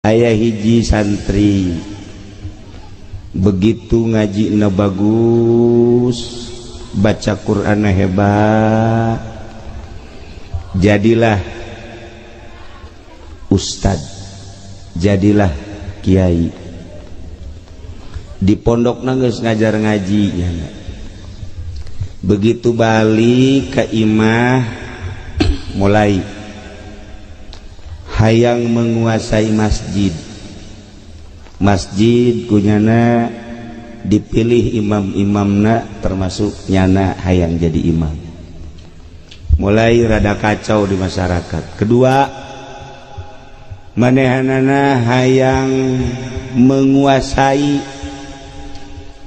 Aya hiji santri begitu ngaji na bagus, baca Quran hebat, jadilah ustad, jadilah kiai. Di pondok geus ngajar ngaji nya. Begitu balik ke imah mulai hayang menguasai masjid. Masjid ku nyana dipilih imam-imamna, termasuk nyana hayang jadi imam. Mulai rada kacau di masyarakat. Kedua, manehanana hayang menguasai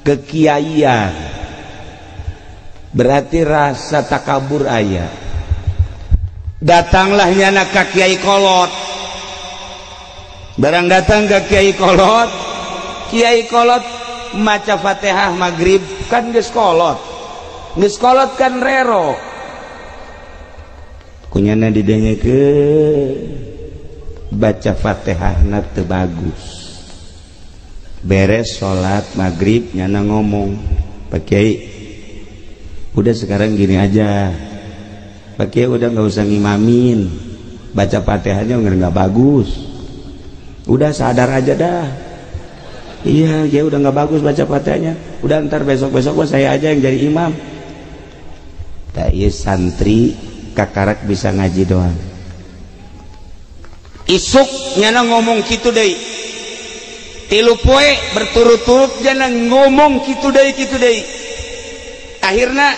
kekiaian, berarti rasa takabur aya. Datanglah nyana ka kiai kolot. Barang datang ke kiai kolot, kiai kolot maca Fatihah maghrib, kan geus kolot, geus kolot kan rero ku nyana didengekeun baca Fatihahna teu bagus. Beres salat maghrib nyana ngomong, "Pak Kiai, udah sekarang gini aja, Pak Kiai udah nggak usah ngimamin, baca Fatihahnya nggak bagus, udah sadar aja dah. Iya ya, udah nggak bagus baca Fatihahnya, udah ntar besok besok gua saya aja yang jadi imam." Tak, iya, santri kakarak bisa ngaji doang. Isuk nyana ngomong gitu deh. 3 poe berturut-turut nyana ngomong gitu deh, gitu deh. Akhirnya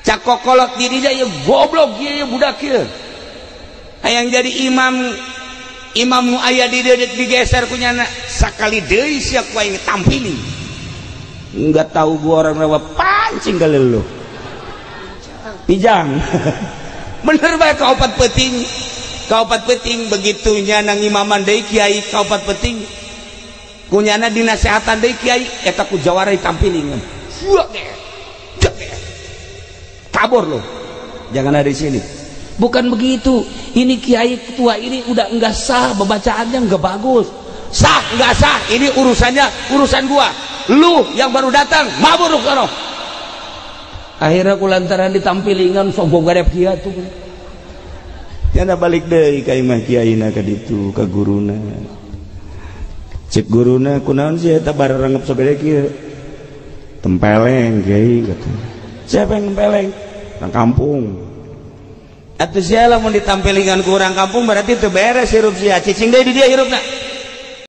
cak kokolot diri ya, "Goblok ya budak ya, hayang jadi imam." Imam nu aya di dieu digeser ku nyana. Sakali deui sia ku aing tampiling, enggak tahu gua orang rawa pancing kali lu pijang. Bener bae, kaopat peuting, kaopat peuting begitu nyana ngimaman deui kiai. Kaopat peuting ku nyana dinasehatan deui kiai eta, ku jawara ditampiling, "Kabur lo, jangan ada di sini." "Bukan begitu, ini kiai ketua ini udah enggak sah, bacaannya enggak bagus." "Sah enggak sah ini urusannya urusan gua. Lu yang baru datang mabur lu sono." Akhirnya kulantaran ditampilingan sombong garep kia tuh nyana balik deui ka imah kiaina ka ditu ka guruna. Cek guruna, "Kunaon sih eta bararangep sagede kieu?" "Tempeleng, Kiai," kata. "Siapa yang tempeleng?" "Orang kampung." Atuh sia lamun ditampilingan ku urang kampung berarti teu beres hirup sia. Cicing deui di dia hirupna.